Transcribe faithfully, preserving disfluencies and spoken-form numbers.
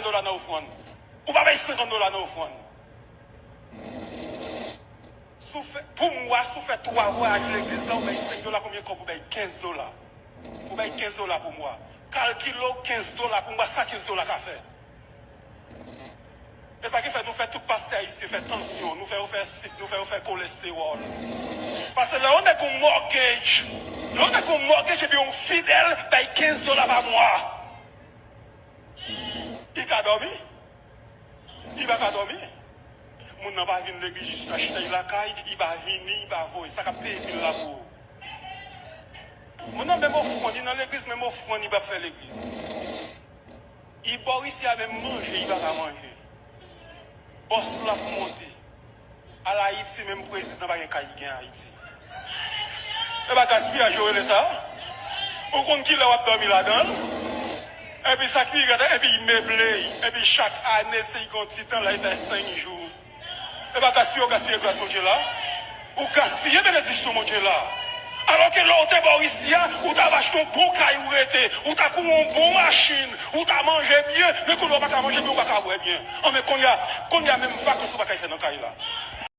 dola nan ofrann. Ou pa bay senkant dola nan ofrann. Si w fè, pou mwa, si w fè twa vwayaj legliz la, ou bay senk dola, konbyen kòb ou bay? Kenz dola. Ou bay kenz dola pou mwa. Kalkile w kenz dola pou mwa, sa kenz dola ka fè. E sa ki fè nou fè tout pastè ayisyen fè tansyon, nou fè yo fè sik, nou fè yo fè kolestewòl. Paske lè yon nèg gon mortgage, lè yon nèg gon mortgage epi yon fidèl bay kenz dola pa mwa, li ka dòmi? Li pa ka dòmi. Moun nan pa vin legliz, jis achte l lakay, li pa vini, li pa voye. Sa k ap peye bil la pou ou. Moun nan menm ofrann, li nan legliz, menm ofrann li pa fè legliz. Li bò isi a, menm manje li pa ka manje. Bòs la ap monte. Al Ayiti, menm prezidan pa gen kay li gen Ayiti. E pa gaspiyaj yo rele sa? Ou konn kilè w ap dòmi ladan l? Epi sa ki pi rèd, epi l meble, epi chak ane, si l gen yon ti tan la, li fè senk jou. E pa gaspiye, w gaspiye gras Bondye la? Ou gaspiye benediksyon Bondye la? Alòske lè w te bò isi a, ou t ap achte yon bon kay ou rete, ou t ap gen yon bon machin, ou t ap manje byen, men kounye a w pa ka manje byen, ou pa ka bwè byen. Anben kounye a, kounye a menm vakans ou pa ka fè nan kay la.